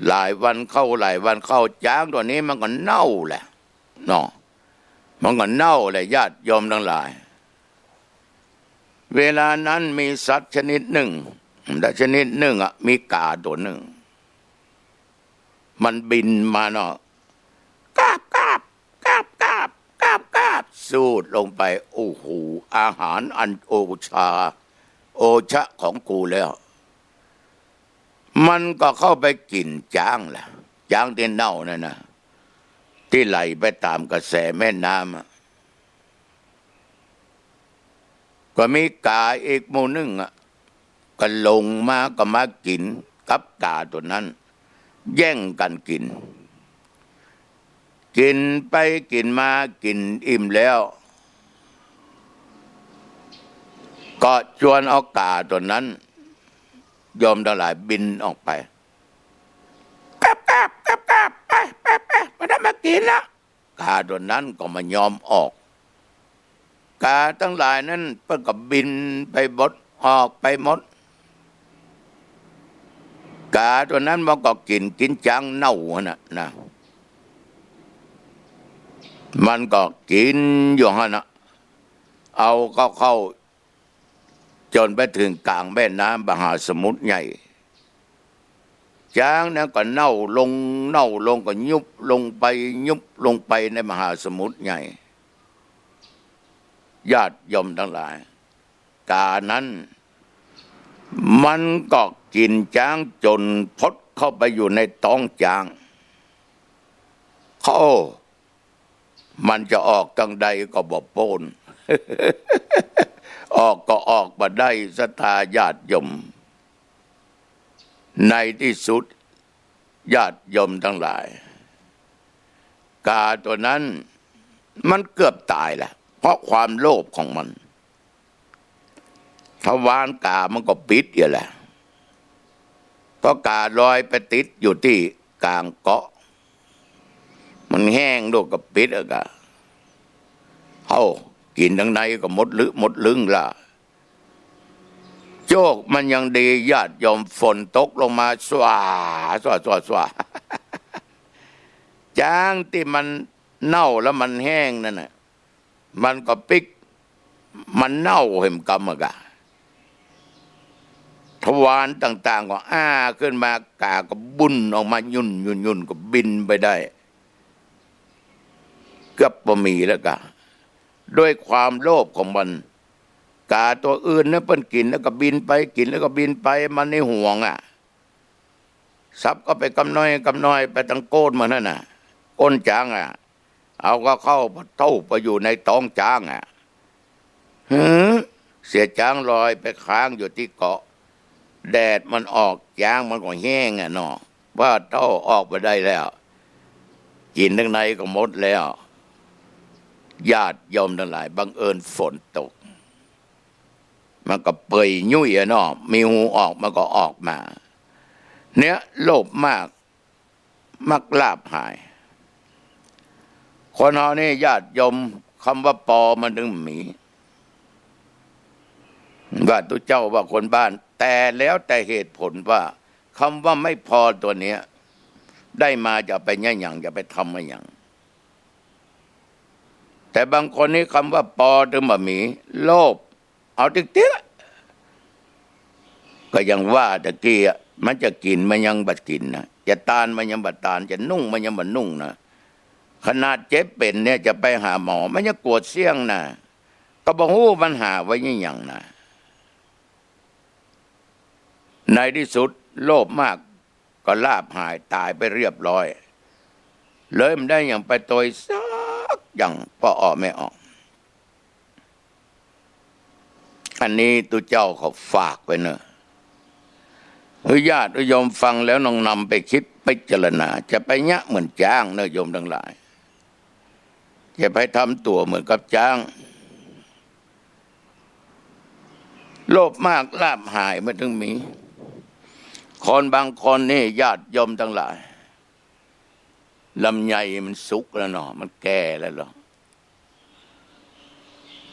หลายวันเข้า หลายวันเข้า จ๊างตั๋วนี้มันก็เน่าแหละเนาะ มันก็เน่าแหละ ญาติโยมตังหลาย เวลานั้นมีสัตว์ชนิดนึ่ง สัตว์ชนิดนึ่งอะ มีก๋าตั๋วนึ่ง มันบินมาเนาะ กาบ กาบ กาบ กาบ กาบ กาบ สูดลงไป โอ้โห อาหารอันโอชา โอชะของกูแล้ว มันก็เข้าไปกิ๋นจ๊างแหละ จ๊างตี้เน่านั่นนะ ตี้ไหลไปต๋ามกระแสแม่น้ำอะ ก็มีก๋าอีกหมู่นึ่งอะ ก็ลงมา ก็มากิ๋นกับก๋าตั๋วนั้น แย่งกั๋นกิ๋น กิ๋นไปกิ๋นมา กิ๋นอิ่มแล้ว ก็จวนเอาก๋าตั๋วนั้น โยมตังหลาย บินออกไป กาบ กาบ กาบ กาบ ไป ไป ไป บ่ได้มากิ๋นละ ก๋าตั๋วนั้นก็บ่ยอมออก ก๋าตังหลายนั้นเปิ้นก็บินไปหมด ออกไปหมด ก๋าตั๋วนั้นมันก็กิ๋น กิ๋นจ๊างเน่าหั้นน่ะนะ มันก็กิ๋นอยู่หั้นน่ะ เอาเข้า เข้า จ๋นไปเถิงก๋างแม่น้ำมหาสมุทรใหญ่ จ๊างนั้นก็เน่าลง เน่าลง ก็ยุบลงไป ยุบลงไปในมหาสมุทรใหญ่ ญาติโยมตังหลาย ก๋านั้น มันก็กิ๋นจ๊างจ๋นพดเข้าไปอยู่ในต๊องจ๊าง เข้า มันจะออกตางใดก็บ่ป๊น ออกก็ออกบ่ได้ ศรัทธาญาติโยม ในตี้สุด ญาติโยมตังหลาย ก๋าตั๋วนั้นมันเกือบต๋ายแหละ เพราะความโลภของมัน ทวารก๋ามันก็ปิดอยู่แหละ เพราะก๋าลอยไปติดอยู่ตี้ก๋างเกาะ มันแห้งโลกก็ปิดอะกะ เอ้า กิ๋นตังในก็หมดลึ หมดลึงละ โจคมันยังดี ญาติโยม ฝนตกลงมา สว่า สว่า สว่า สว่า จ๊างตี้มันเน่าแล้วมันแห้งนั่นน่ะ มันก็ปิ๊ก มันเน่าแหมกำอะกะ ทวารต่างๆ ก็อ้าขึ้นมา ก๋าก็บุ่นออกมา ยุ่น ยุ่น ยุ่น ก็บินไปได้ เกือบบ่มีแล้วกะ ด้วยความโลภของมัน ก๋าตั๋วอื่นนะเปิ้นกิ๋นแล้วก็บินไป กิ๋นแล้วก็บินไป มันในห่วงอะ สับก็ไปกำน้อยกำน้อย ไปตังโก้นมันหั้นน่ะ ก้นจ๊างอะ เอาก็เข้าเต้าไปอยู่ในต๊องจ๊างอะ หือ เสียจ๊างลอยไปค้างอยู่ตี้เกาะ แดดมันออก จ๊างมันก็แห้งอะเนาะ ว่าเต้าออกไปได้แล้ว กิ๋นตังในก็หมดแล้ว ญาติโยมตังหลาย บังเอิญฝนตก มันก็เปื่อยยุ่ยอะเนาะ มีฮูออกมันก็ออกมา เนี่ย โลภมาก มักลาภหาย คนเฮานี่ญาติโยม กำว่าปอมันตึงมี ว่าตุ๊เจ้าว่าคนบ้าน แต่แล้วแต่เหตุผลว่ากำว่าไม่ปอตั๋วเนี้ย ได้มาจะเอาไปเยียะหยัง จะไปทำอะหยัง แต่บางคนนี่กำว่าปอตึงบ่มี โลภ เอาติ๊กๆ อะ ก็ยังว่าตะกี้อะ มันจะกิ๋นมันยังบ่กิ๋นนะ จะตานมันยังบ่ตาน จะนุ่งมันยังบ่นุ่งนะ ขนาดเจ็บเป๋นเนี่ยจะไปหาหมอ มันยังกั๋วเสี้ยงนะ ก็บ่ฮู้มันหาไว้เยียะหยังนะ ในตี้สุดโลภมาก ก็ลาภหายต๋ายไปเรียบร้อย เลยบ่ได้หยังไปตวยสักอย่าง ป้อออกแม่ออก อันนี้ตุ๊เจ้าเขาฝากไว้เนอะ หื้อญาติหื้อโยมฟังแล้วน้องนำไปคิดพิจารณา จะไปเยียะเหมือนจ๊างเนอะโยมตังหลาย จะไปทำตั๋วเหมือนกับจ๊าง โลภมากลาภหายมันตึงมี คนบางคนนี่ญาติโยมตังหลาย ลำไยมันสุกแล้วเนาะ มันแก่แล้วเนาะ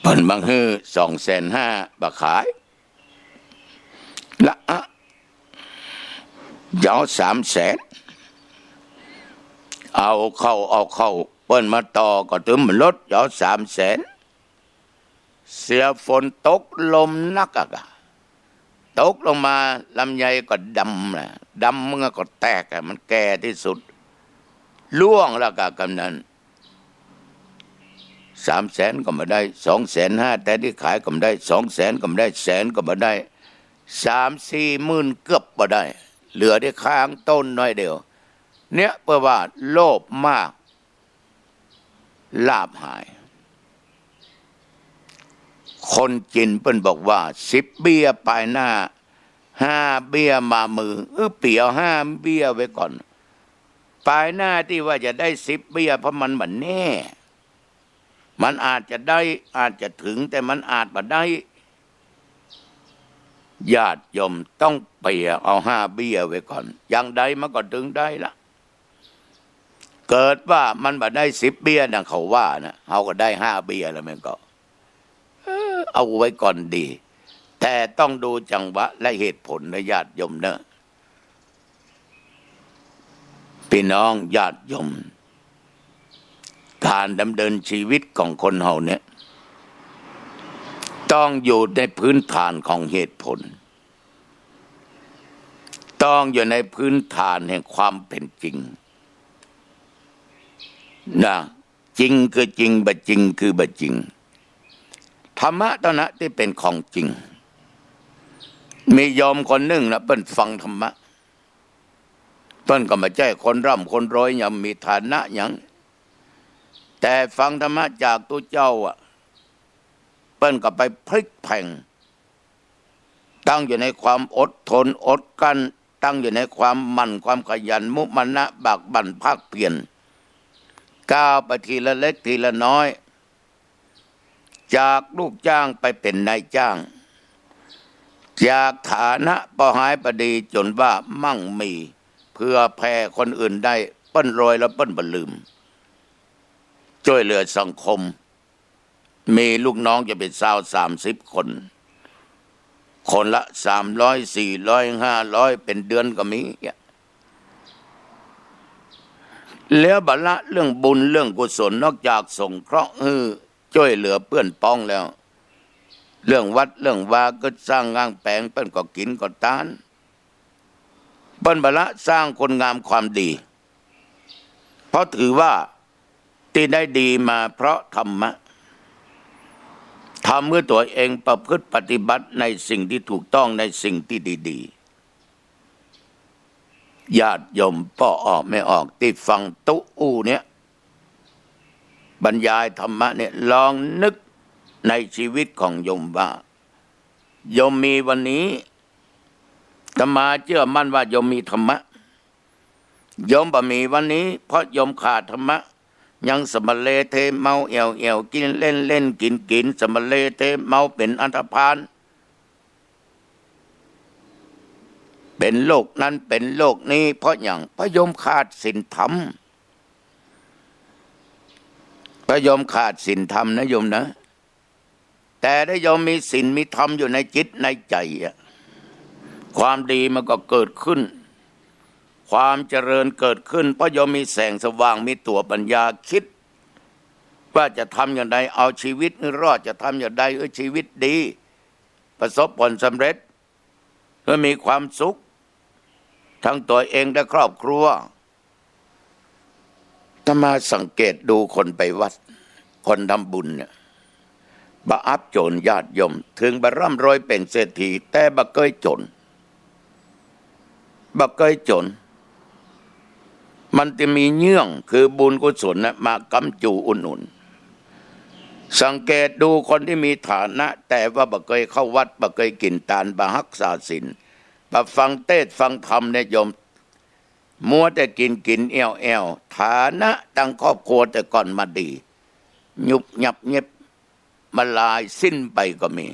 เปิ้นบ่หื้อ สองแสนห้า บ่ขาย ละอะ จะเอาสามแสน เอาเข้า เอาเข้า เปิ้นมาต่อก็ตึงบ่ลด เอาสามแสน เสียฝนตกลมหนักอะกะ ตกลงมาลำไยก็ดำนะ ดำมันก็แตกอะ มันแก่ตี้สุด ร่วงแล้วกะกำนั้น สามแสนก็บ่ได้ สองแสนห้า แทนตี้ขายก็บ่ได้ สองแสนก็บ่ได้ แสนก็บ่ได้ สามสี่หมื่นเกือบบ่ได้ เหลือได้ค้างต้นน้อยเดียว เนี่ยเปิ้นว่าโลภมาก ลาภหาย คนจีนเปิ้นบอกว่า สิบเบี้ยปายหน้า ห้าเบี้ยมามือ เออ เปียวห้าเบี้ยไว้ก่อน ปายหน้าตี้ว่าจะได้สิบเบี้ย เพราะมันบ่แน่ มันอาจจะได้ อาจจะถึง แต่มันอาจบ่ได้ ญาติโยมต้องเปียวเอาห้าเบี้ยไว้ก่อน อย่างใดมันก็ตึงได้ละ เกิดว่ามันบ่ได้สิบเบี้ยดังเขาว่านะ เฮาก็ได้ห้าเบี้ยแล้วมันก็ เออ เอาไว้ก่อนดี แต่ต้องดูจังหวะและเหตุผลนะญาติโยมเนอะ พี่น้องญาติโยม การดำเนินชีวิตของคนเฮาเนี่ย ต้องอยู่ในพื้นฐานของเหตุผล ต้องอยู่ในพื้นฐานแห่งความเป็นจริงนะ จริงคือจริง บ่จริงคือบ่จริง ธรรมะเต้านั้นตี้เป๋นของจริง มีโยมคนนึ่งนะ เปิ้นฟังธรรมะ เปิ้นก็บ่ใจ้คนร่ำคนรวยหยัง มีฐานะหยัง แต่ฟังธรรมะจากตุ๊เจ้าอะ เปิ้นก็ไปพลิกแผลง ตั้งอยู่ในความอดทนอดกลั้น ตั้งอยู่ในความหมั่นความขยันมุมานะบากบั่นภาคเพียร ก้าวไปทีละเล็กทีละน้อย จากลูกจ้างไปเป๋นนายจ้าง จากฐานะปอฮ้ายปอดีจ๋นว่ามั่งมี เผื่อแผ่คนอื่นได้ เปิ้นรวยแล้วเปิ้นบ่ลืม จ้วยเหลือสังคม มีลูกน้องจะเป๋นซาวสามสิบคน คนละสามร้อย สี่ร้อย ห้าร้อย เป๋นเดือนก็มี แล้วบ่ละเรื่องบุญเรื่องกุศล นอกจากสงเคราะห์หื้อจ้วยเหลือเปื้อนป้องแล้ว เรื่องวัดเรื่องวาก็สร้างง้างแป๋ง เปิ้นก็กิ๋นก็ตาน เปิ้นบ่ละสร้างคุณงามความดี เพราะถือว่าตี้ได้ดีมาเพราะธรรมะ ทำเมื่อตัวเองประพฤติปฏิบัติในสิ่งที่ถูกต้อง ในสิ่งที่ดีๆ ญาติโยมป้อออกแม่ออกตี้ฟังตุ๊อู้เนี่ย บรรยายธรรมะเนี่ย ลองนึกในชีวิตของโยมว่า โยมมีวันนี้ อาตมาเจื้อมั่นว่าโยมมีธรรมะ โยมบ่มีวันนี้ เพราะโยมขาดธรรมะ ยังสำเรเทเมา แอ่วๆ กิ๋นเล่นๆ กิ๋นๆ สำเรเทเมา เป๋นอันธพาล เป๋นโรคนั้นเป๋นโรคนี้ เพราะหยัง เพราะโยมขาดศีลธรรม เพราะโยมขาดศีลธรรมนะโยมนะ แต่ถ้าโยมมีศีลมีธรรมอยู่ในจิตในใจ๋อะ ความดีมันก็เกิดขึ้น ความเจริญเกิดขึ้น เพราะโยมมีแสงสว่าง มีตั๋วปัญญา กึ๊ดว่าจะทำอย่างใดเอาชีวิตหื้อรอด จะทำอย่างใดหื้อชีวิตดี ประสบผลสำเร็จ หื้อมีความสุข ทั้งตัวเองและครอบครัว อาตมาสังเกตดูคนไปวัด คนทำบุญเนี่ย บ่อับจ๋นญาติโยม เถิงบ่ร่ำรวยเป๋นเศรษฐี แต่บ่เกยจ๋น บ่เกยจ๋น มันจะมีเยื่อง คือบุญกุศลนะ มาก๊ำจูอุดหนุน สังเกตดูคนตี้มีฐานะ แต่ว่าบ่เกยเข้าวัด บ่เกยกิ๋นตาน บ่ฮักษาศีล บ่ฟังเตสน์ฟังธรรมเนี่ยโยม มัวแต่กิ๋นกิ๋นแอ่วๆ ฐานะตังครอบครัวแต่ก่อนมาดี ยุบยับเย็บ มาลายสิ้นไปก็มี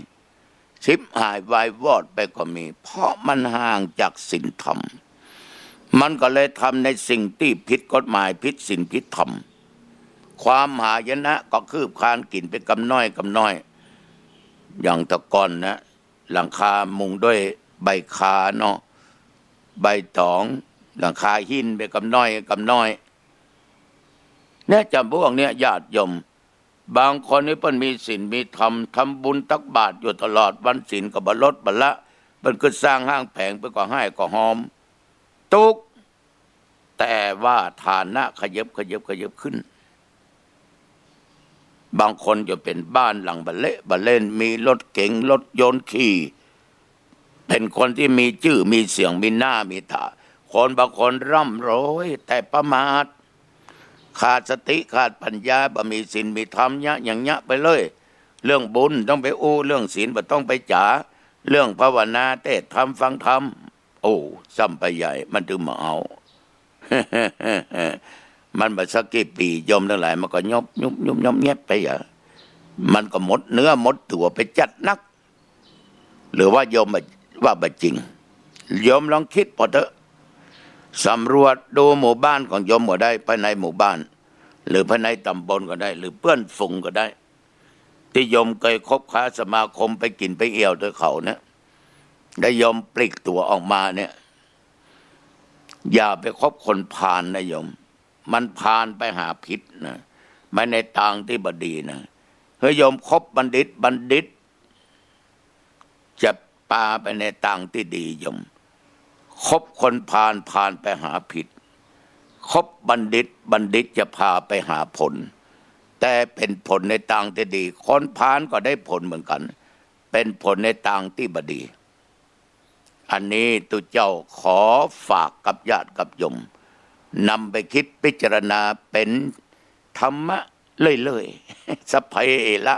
ฉิบหายวายวอดไปก็มี เพราะมันห่างจากศีลธรรม มันก็เลยทำในสิ่งตี้ผิดกฎหมาย ผิดศีลผิดธรรม ความหายนะก็คืบคลานกิ๋นไปกำน้อยกำน้อย อย่างแต่ก่อนนะ หลังคามุงด้วยใบคาเนาะ ใบต๋อง หลังคาหินไปกำน้อยกำน้อย เนี่ยจ๋ำพวกเนี่ยญาติโยม บางคนนี่เปิ้นมีศีลมีธรรม ทำบุญตักบาตรอยู่ตลอดวัน ศีลก็บ่ลดบ่ละ เปิ้นกึ๊ดสร้างห้างแผง เปิ้นก็ไห้ก็ฮอม ตุ๊ก แต่ว่าฐานะขยับ ขยับ ขยับขึ้น บางคนจะเป๋นบ้านหลังบ่าเล่บ่าเล่น มีรถเก๋งรถยนต์ขี่ เป๋นคนตี้มีจื้อมีเสียง มีหน้ามีต๋า คนบางคนร่ำรวย แต่ประมาท ขาดสติ ขาดปัญญา บ่มีศีลมีธรรม เยียะอย่างเยียะไปเลย เรื่องบุญต้องไปอู้ เรื่องศีลบ่ต้องไปจ๋า เรื่องภาวนาเตสน์ธรรมฟังธรรม โอ้ ซ้ำไปใหญ่ มันตึงบ่เอา มันบ่สักกี่ปี๋ โยมตังหลาย มันก็ยบยุบยุบยบเงียบไปอะ มันก็หมดเนื้อหมดตั๋วไปจัดนัก หรือว่าโยมว่าบ่จริง โยมลองกึ๊ดผ่อเต๊อะ สำรวจดูหมู่บ้านของโยมก็ได้ ภายในหมู่บ้าน หรือภายในต๋ำบลก็ได้ หรือเปื้อนฝูงก็ได้ ตี้โยมเกยคบค้าสมาคม ไปกิ๋นไปเอี่ยวตวยเขาเนี่ย แล้วโยมปลีกตั๋วออกมาเนี่ย อย่าไปคบคนพาลนะโยม มันพาลไปหาผิดนะ ไปในตางตี้บ่ดีนะ หื้อโยมคบบัณฑิต บัณฑิตจะปาไปในตางตี้ดีโยม คบคนพาล พาลไปหาผิด คบบัณฑิต บัณฑิตจะพาไปหาผล แต่เป๋นผลในตางตี้ดี คนพาลก็ได้ผลเหมือนกั๋น เป๋นผลในตางตี้บ่ดี อันนี้ตุ๊เจ้าขอฝากกับญาติกับโยม นำไปกึ๊ดพิจารณาเป๋นธรรมะเรื่อยๆ สัพเพเอระ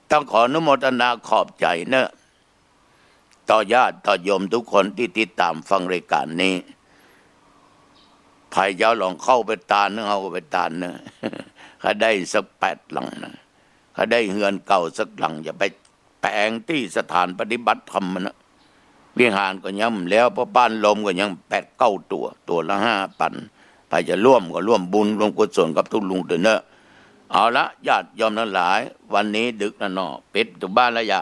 ต้องขออนุโมทนาขอบใจ๋เนาะ ต่อญาติต่อโยมทุกคนตี้ติดต๋ามฟังรายก๋านนี้ ใผเจ้าลองเข้าไปตานเนาะ เฮาก็ไปตานเนาะ ข้าได้สักแปดหลังนะ ข้าได้เฮือนเก่าสักหลัง จะไปแป๋งตี้สถานปฏิบัติธรรมมันนะ วิหารก็ยังบ่แล้ว เพราะบ้านโยมก็ยังแปดเก้าตั๋ว ตั๋วละห้าปัน ใผจะร่วมก็ร่วมบุญร่วมกุศลกับตุ๊ลุงเต๊อะเนาะ เอาละ ญาติโยมตังหลาย วันนี้ดึกแล้วเนาะ ปิดประตู๋บ้านแล้วยะ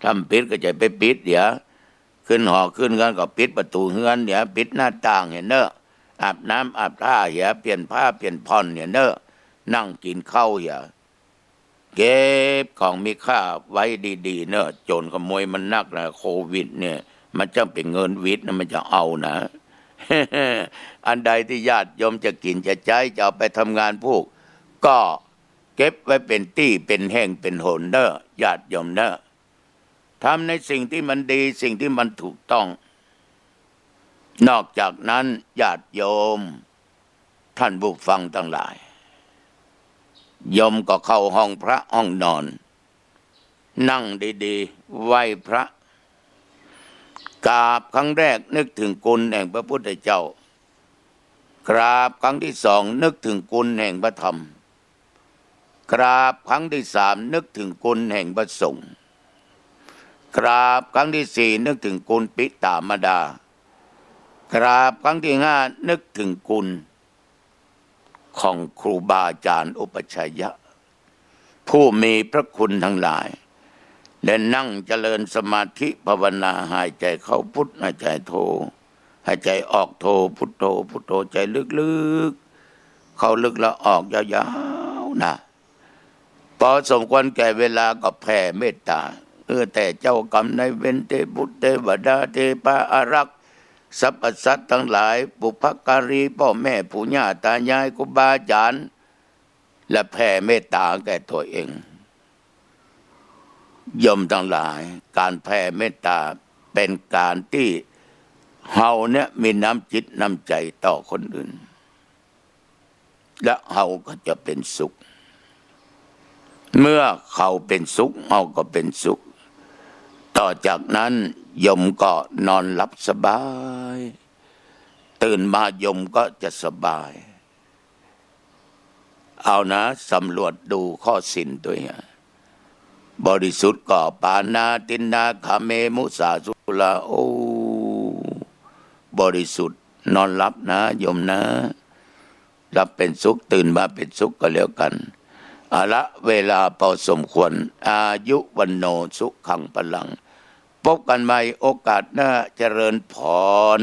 ถ้าบ่ปิดก็จะไปปิดเหีย ขึ้นหอขึ้นเฮือนก็ปิดประตู๋เฮือนเหีย ปิดหน้าต่างเหียเนาะ อาบน้ำอาบท่าเหีย เปลี่ยนผ้าเปลี่ยนผ่อนเหียเนาะ นั่งกิ๋นข้าวเหีย เก็บของมีค่าไว้ดีๆ เนาะ โจ๋รขโมยมันนักนะ โควิดเนี่ย มันจ้างเป๋นเงินวิทย์นะ มันจะเอานะ อันใดตี้ญาติโยมจะกิ๋นจะใจ๊ จะเอาไปทำงานพูก ก็เก็บไว้เป๋นตี้เป๋นแห่งเป๋นหนเนาะ ญาติโยมเนาะ ทำในสิ่งตี้มันดี สิ่งตี้มันถูกต้อง นอกจากนั้นญาติโยม ท่านผู้ฟังตังหลาย โยมก็เข้าห้องพระห้องนอน นั่งดีๆ ไหว้พระ กราบครั้งแรกนึกถึงคุณแห่งพระพุทธเจ้า กราบครั้งตี้สองนึกถึงคุณแห่งพระธรรม กราบครั้งตี้สามนึกถึงคุณแห่งพระสงฆ์ กราบครั้งตี้สี่นึกถึงคุณปิต๋ามารดา กราบครั้งตี้ห้านึกถึงคุณของครูบาอาจ๋ารย์อุปัชฌายะ ผู้มีพระคุณตังหลาย และนั่งเจริญสมาธิภาวนา หายใจ๋เข้าพุทธ หายใจ๋โธ หายใจ๋ออกโธ พุทโธ พุทโธ ใจ๋ลึกๆ เข้าลึกแล้วออกยาวๆ นะ ปอสมควรแก่เวลาก็แผ่เมตต๋า เอื้อแต่เจ้ากรรมนายเวร เทพบุตรเทวดา เทพาอารักษ์ สรรพสัตว์ตังหลาย บุพการี ป้อแม่ปู่ย่าต๋ายาย ครูบาอาจ๋ารย์ และแผ่เมตต๋าแก่ตั๋วเอง โยมตังหลาย ก๋านแผ่เมตต๋าเป๋นก๋านตี้เฮาเนี่ยมีน้ำจิตน้ำใจ๋ต่อคนอื่น และเฮาก็จะเป๋นสุข เมื่อเขาเป๋นสุข เฮาก็เป๋นสุข ต่อจากนั้นโยมก็นอนหลับสบาย ตื่นมาโยมก็จะสบาย เอานะ สำรวจดูข้อศีลตวย บริสุทธิ์ก็ปาณาทินนา กาเม มุสา สุรา โอ้ บริสุทธิ์ นอนหลับนะโยมนะ หลับเป๋นสุข ตื่นมาเป๋นสุขก็แล้วกั๋น เอาละ เวลาปอสมควร อายุ วัณโณ สุขัง พลัง พบกั๋นใหม่โอกาสหน้า เจริญพร